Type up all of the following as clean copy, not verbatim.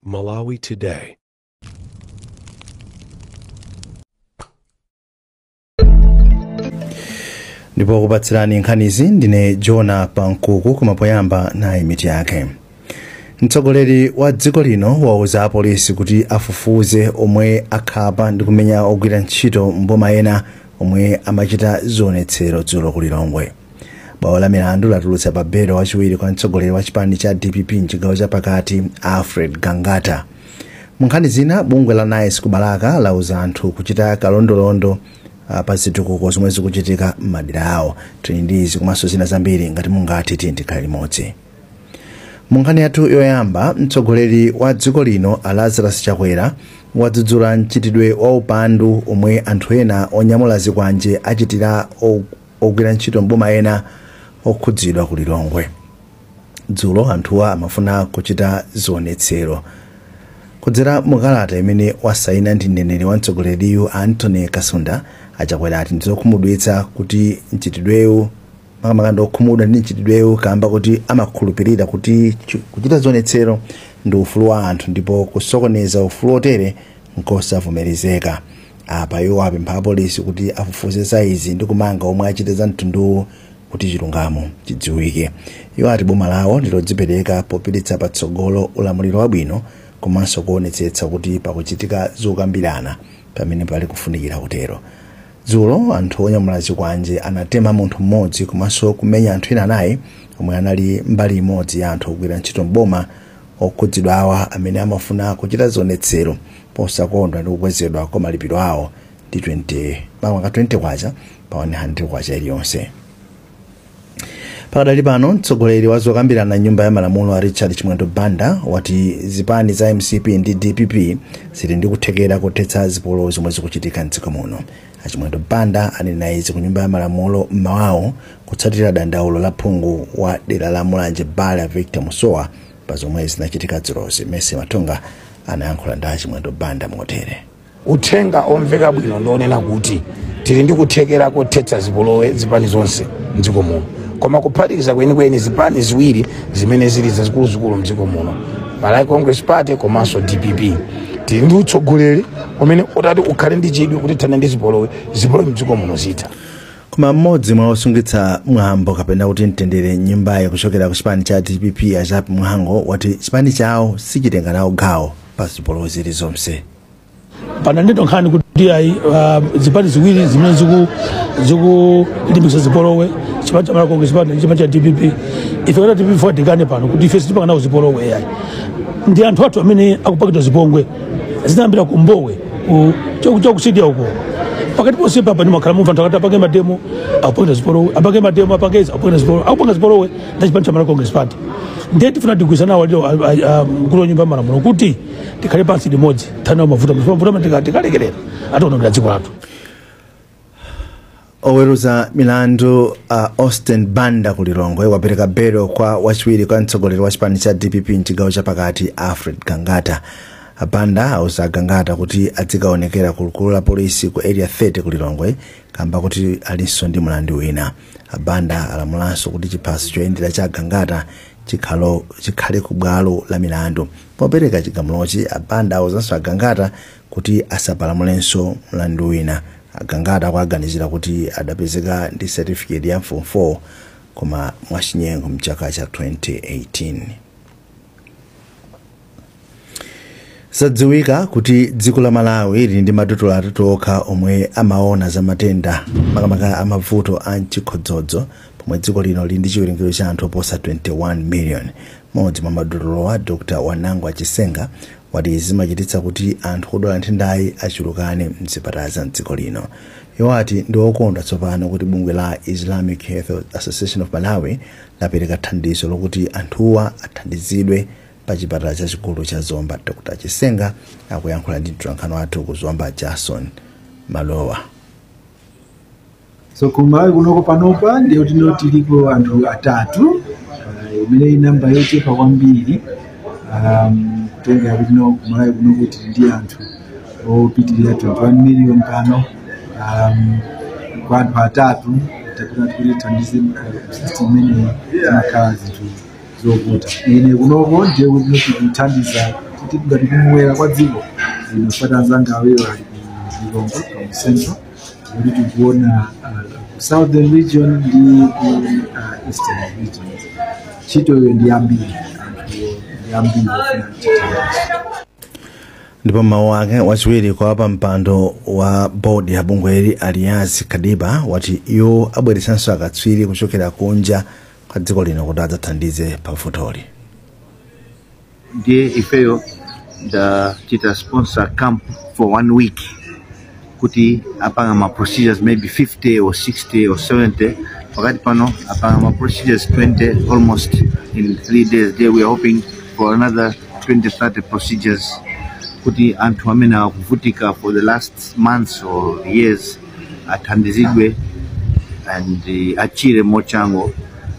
Malawi Today. Ndipo kupatsirani nkhanizi ndine Jona Pankuku, koma poyamba nayi mitu yake. Mtsogoleri wa dziko lino wauza apolisi kuti afufuze omwe akhapa ndi kumenya ogwira ntchito mboma ena omwe amachita zionetsero dzulo ku Lilongwe. Bwalo la milandu latulutsa pa belo wachiwiri kwa mtsogoleri wa chipani cha DPP mchigawo chapakati Alfred Gangata. Mu nkhani zina, bungwe la NICE ku Balaka lauza anthu kuchita kalondolondo pa zitukuko zomwe zikuchitika m'madera awo. Tili ndi izi komanso zina zambiri, ngati mungathe tikhale limodzi. Mu nkhani yathu yoyamba, mtsogoleri wa dziko lino a Lazarus Chakwera wadzudzula mchitidwe wa upandu omwe anthu ena onyamula zikwanje achitira ogwira ntchito mboma ena okhudzidwa ku Lilongwe. Dzulo anthuwa amafuna kuchita zionetsero. Kudzera mukalata imene wasaina ndi mneneri wa mtsogoleriyu Anthony Kasunda, aChakwera ati ndizokhumudwitsa kuti mchitidwewu, makamaka ndiokhumudwa ndi mchitidwewu kamba kuti amakhulupirira kuti kuchita zionetsero ndi ufulu wa anthu ndipo kusokoneza ufulu otere nkosavomerezeka. Apa iwo apempha apolisi kuti afufuze za izi ndi kumanga omwe achite za mtunduwu kuti chilungamo chidziwike. Iwo ati boma lawo ndilodzipereka popititsa patsogolo ulamuliro wabwino komanso kuonetsetsa kuti pakuchitika zokambirana pamene pali kufunikira kutero. Dzulo anthu onyamula zikwanje anatema munthu mmodzi komanso kumenya anthu ena anayi omwe anali mbali imodzi ya anthu ogwira ntchito mboma okhudzidwa awa amene amafuna kuchita zionetsero posakondwa ndi kukwezedwa kwa malipiro awo ndi 20 makamaka 20 kwacha pa 100 kwacha iliyonse. Pakadali pano, mtsogoleri wa zokambirana nyumba ya malamulo a Richard Chimwendo Banda wati zipani za MCP ndi DPP zili ndi kuthekera kuthetsa zipolowe zomwe zikuchitika mdziko muno. Achimwendo Banda anena izi ku nyumba ya malamulo mmawawo kutsatira dandaulo la phungu wa dera la Mulanje Bale Victor Musowa pa zomwe zinachitika dzulozi. Messi Matonga anayankhula ndi Achimwendo Banda motere. Uthenga omveka bwino ndionena kuti tili ndi kuthekera kothetsa zipolowe zipani zonse mdziko muno, koma kuphatikiza kwenikweni zipani ziwiri zimene zili zazikuluzikulu mdziko muno, Malawi Congress Party komanso DPP. Tili ndi utsogoleri umene utati ukhale ndi chidwi kuti thane ndi zipolowe, zipolowe mdziko muno zitha. Koma mmodzi mwa osungitsa mwambo kapena kuti mtendere nyumbayi kuchokera ku chipani cha DPP Ajapi Mhango wati chipani chawo sichitenga nawo gawo pa zipolowe zilizonse. Pananetwa nkhani kuti ayi, zipani ziwiri zimene zikulimbikitsa zipolowe, chipani cha Malawi Congress Party ndi chipani cha DPP. Ife kuti DPP fo tikane pano kuti ife sitipanga nawo zipolowe ayi. Ndi anthu athu amene akupakidwa zipongwe zinayambira ku Mbowe, ku chakusidia uko. Pakati ponse papa ndimakhala mumva anthu akati apange mademo akupangidwa zipolowe, apange mademo apange izi, akupangidwa zipolowe, akupanga zipolowe ndi chipani cha Malawi Congress Party. Ndiye tifuna tigwirizane nawo aliro, mkulu wa nyumba ya malamulo kuti tikhale pansi limodzi, tithane nawo mavuto, mavuto amene tikalekerera atiwonongera dziko lathu. Oweruza milandu Austin Banda ku Lilongwe wapereka belo kwa wachiwiri kwa mtsogoleri wa chipani cha DPP mchigawo chapakati Alfred Gangata. Banda auza Gangata kuti adzikaonekera ku likulu la polisi ku Area 30 ku Lilongwe kamba kuti alinso ndi mlandu wina. Banda alamulanso kuti chiphaso choyendera cha Gangata chikhale ku bwalo la milandu. Popereka chigamulochi, Banda auzanso Gangata kuti asapalamulenso mlandu wina. Gangata akuaganizira kuti adapezeka ndi certificate ya form 4 koma mwachinyengo mchaka cha 2018. Zadziwika kuti dziko la Malawi lili ndi madotolo atatu okha omwe amaona za matenda makamaka amavuto a mchikhodzodzo, pomwe dziko lino lili ndi chiwerengero cha anthu oposa 21 million. Mmodzi mwa madotolowa, Dr. Wanangwa Chisenga, wati zimachititsa kuti anthu odwala nthendayi achulukane mzipatala za mdziko lino. Iwo ati ndi okondwa tsopano kuti bungwe la Islamic Health Association of Malawi lapereka thandizo lokuti anthuwa athandizidwe pa chipatala chachikulu cha Zomba. Dr. Chisenga akuyankhula ndi mtolankhani wathu ku Zomba, Jason Malowa. So ku Malawi kunoko panopa ndiyo tino tiliko anthu atatu, imene inamba yochepa kwambiri, kutengera kuti no ku Malawi kunoko tili ndi anthu opitirira 21 million pano, kwa anthu atatu tapita kuti thandize system imeneyi zimakhala zinthu zovuta. Ine kunoko ndiye kuti tikuthandiza Kuti ngati kumwera kwa dziko lino, fata anzanga awiri ali ku Lilongwe, ku Central, kuti tikuona ku Southern Region ndi ku Eastern Region. Ntchitoyo ndi yambiri, anthu ndi ambiri ofuna chithandizo. Ndipo mawu ake, wachiwiri kwa pampando wa bodi ya bungweli, Alias Kadiba, wati iwo abweretsanso akatswiri kuchokera kunja kwa dziko lino kuti adzathandize pavutoli. Ndiye ifeyo ndachita sponsor camp for one week kuti apanga ma procedures maybe 50 or 60 or 70. Pakati pano apanga ma procedures 20 almost in 3 days. There we are hoping for another 20, 30 procedures kuti anthu amene akuvutika for the last months or years athandizidwe and achire mochango.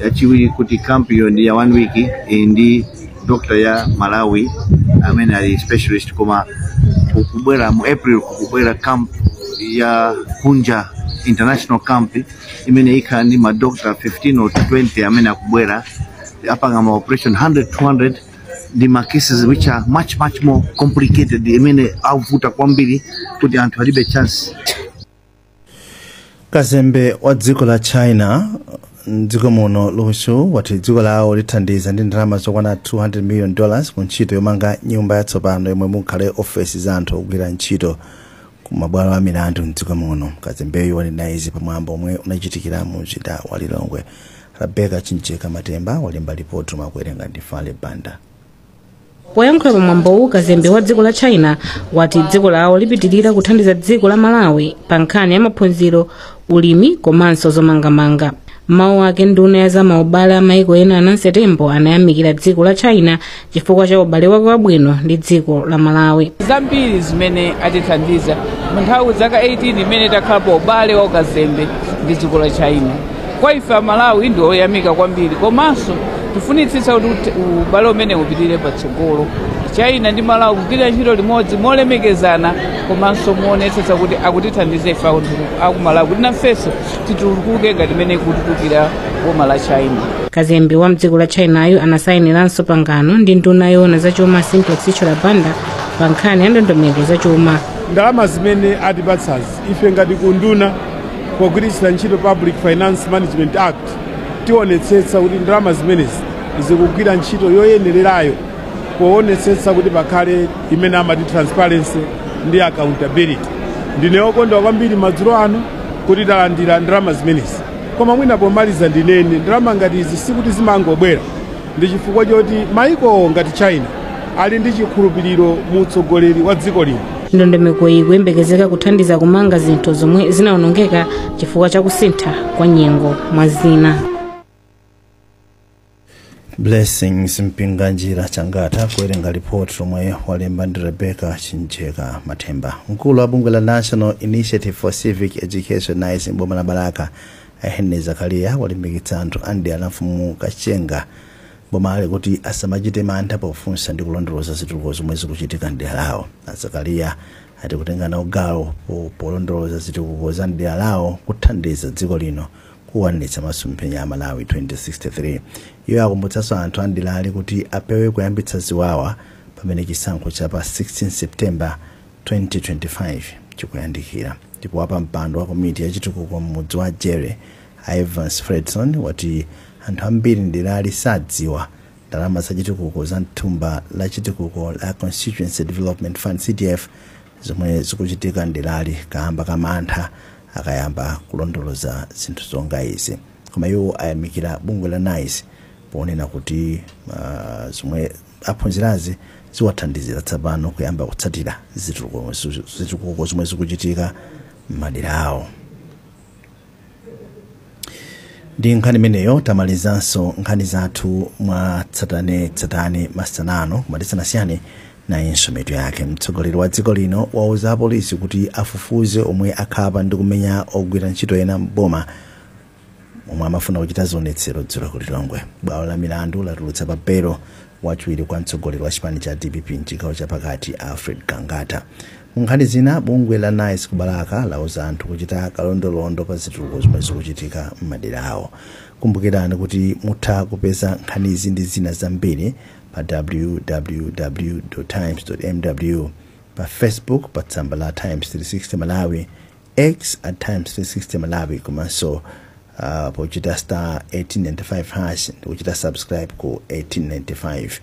Yachiwiri, kuti camp iyo ndi ya one week, iyi ndi doctor ya Malawi amene ali specialist, koma kukubwera mu April kukubwera camp ya kunja, international camp imene ikhala ndi ma doctor 15 or 20 amene akubwera, apanga ma operation 100, 200 ndi ma cases which are much, much more complicated, imene avuta kwambiri kuti anthu alibe chance. Kazembe wa dziko la China mdziko muno, Lu Xu, wati dziko lawo lithandiza ndi ndalama zokwana $200 million ku ntchito yomanga nyumba yatsopano yomwe mukhale ofesi za anthu ogwira ntchito ku mabwalo a milandu mdziko muno. Kazembeyo wanena izi pamwambo omwe unachitikira mu mzinda wa Lilongwe. Rebecca Chincheka Matemba walemba ripoti, makuwerenga ndi Fale Banda. Poyankhula pamwambowu, kazembe wa dziko la China wati dziko lawo lipitirira kuthandiza dziko la Malawi pa nkhani ya maphunziro, ulimi komanso zomangamanga. Mawu ake, nduna ya zamaubale a maiko ena, Nancy Tembo, anayamikira dziko la China chifukwa cha ubale wake wabwino ndi dziko la Malawi. Zambiri zimene atithandiza mu nthawi zaka 18 imene takhalapo ubale wa ukazembe ndi dziko la China, kwa ife Amalawi ndi oyamika kwambiri, komanso tifunitsitsa kuti ubale umene upitirire patsogolo, China ndi Malawi kugwira ntchito limodzi molemekezana, komanso moonetsetsa kuti akutithandiza ife aku Malawi kuti nafenso titukuke ngati imene ikututukira boma la China. Kazembe wa mdziko la Chinayo anasayiniranso pangano ndi nduna yoona zachuma, Simplex Chithyola Banda, pa nkhani ya ndondomeko zachuma. Ndalama zimene atipatsazi, ife ngati kunduna, pogwiritsira ntchito Public Finance Management Act, tionetsetsa kuti ndalama zimenezi zikugwira ntchito yoyenererayo, poonetsetsa kuti pakhale imene amati transparency ndi accountability. Ndine okondwa kwambiri madzulo ano kuti talandira ndalama zimenezi, koma mwina pomaliza ndinene, ndalama ngati izi sikuti zimangobwera, ndi chifukwa choti maiko ngati China ali ndi chikhulupiriro mu utsogoleri wa dziko lino. Ndondomeko iyi kuyembekezeka kuthandiza kumanga zinthu zomwe zinawonongeka chifukwa cha kusintha kwa nyengo, mwa zina. Blessings Mpinganjira Changata kuwerenga ripoti lomwe walemba ndi Rebecca Chinjeka Mathemba. Mkulu wa bungwe la National Initiative for Civic Education, NICE, mboma la Balaka, Henry Zakaria, walimbikitsa anthu a mdera la mfumu Kachenga bomali kuti asamachite mantha pofunsa ndi kulondoloza zitukuko zomwe zikuchitika mdera lawo. Zakaria ati kutenga nawo gawo polondoloza zitukuko za mdera lawo kuthandiza dziko lino kukwaniritsa masomphenya a Malawi 2063. Iwo akumbutsanso anthu a mderali kuti apewe kuyambitsa ziwawa pamene chisankho cha pa 16 September 2025 chikuyandikira. Ndipo wapa mpando wa komiti yachitukuko m'mudzi wa Jere, Evans Fredson, wati anthu ambiri mderali sadziwa ndalama zachitukuko za thumba la chitukuko la Constituency Development Fund, CDF, zomwe zikuchitika mderali kamba kamantha akayamba kulondoloza zinthu zonga izi. Koma iwo ayamikira bungwe la NICE ponena kuti zomwe aphunzirazi ziwathandizira tsopano kuyamba kutsatira zitukuko zomwe zikuchitika m'madera awo. Ndi nkhani imeneyo tamalizanso nkhani zathu mwa tsatanetsatane masanano. Koma tisanasiyane, nayinso mitu yake. Mtsogoleri wa dziko lino wauza apolisi kuti afufuze omwe akhapa ndi kumenya ogwira ntchito ena mboma omwe amafuna kuchita zionetsero dzulo ku Lilongwe. Bwalo la milandu latulutsa pa belo wachiwiri kwa mtsogoleri wa chipani cha DPP mchigawo chapakati, Alfred Gangata. Mu nkhani zina, bungwe la NICE ku Balaka lauza anthu kuchita kalondolondo pa zitukuko zomwe zikuchitika m'madera awo. Kumbukirani kuti mutha kupeza nkhanizi ndi zina zambiri pa www times mw, pa Facebook pa tsamba la Times 360 Malawi, X at Times 360 Malawi, komanso pochita star 1895 hash ndikuchita subscribe ku 1895.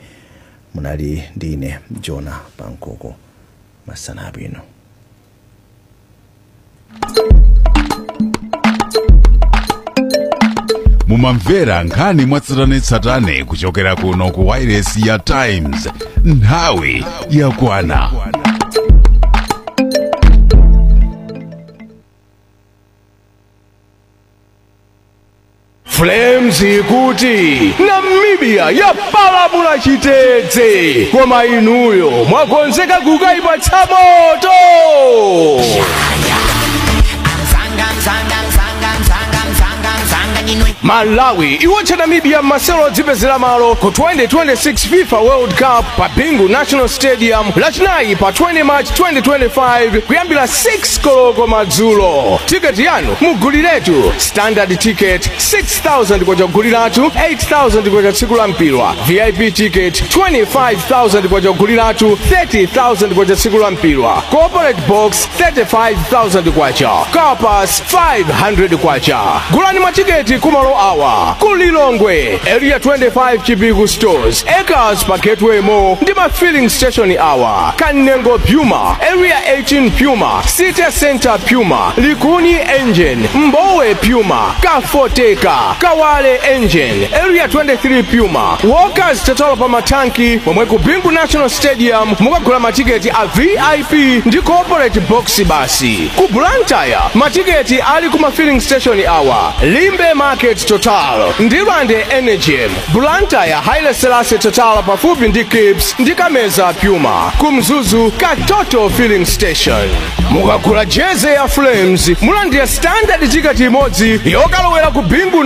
Munali ndine Jona Pankoko. Masana abwino. Mumamvera nkhani mwatsatanetsatane kuchokera kuno ku wailesi ya Times. Nthawi yakwana. Flames ikuti Namibia yapalamula chitedze, koma inuyo mwakonzeka kukayipatsa moto? Malawi iwotcha Namibia m'masewero odzipezera malo ku 2026 FIFA World Cup pa Bingu National Stadium Lachinayi pa 20 March 2025 kuyambira 6 koloko madzulo. Tiketi yanu muguliretu: standard ticket 6000 kwacha kuguliratu, 8000 kwacha tsiku la mpira; VIP ticket 25,000 kwacha kuguliratu, 30,000 kwacha tsiku la mpira; corporate box 35,000 kwacha, car pass 500 kwacha. Gulani matiketi kumalo awa: ku Lilongwe Area 25 Chipiku Stores, Acres pa Gateway Mall ndi ma filling station awa: Kanengo Puma, Area 18 Puma, City Center Puma, Likuni Engine, Mbowe Puma, Kafoteka, Kawale Engine, Area 23 Puma, Walkers Total pa matanki, momwe ku Bingu National Stadium mukagula matiketi a VIP ndi corporate box basi. Ku Blantyre matiketi ali kuma filling station awa: Limbe Market Total, Ndirande Energy, Blantyre Haile Selassie Total pafupi ndi Kips ndi Kameza Puma, kumzuzu Katoto filling station. Mukagula jeze ya Flames mulandira standard ticket imodzi yokalowera ku Bingu.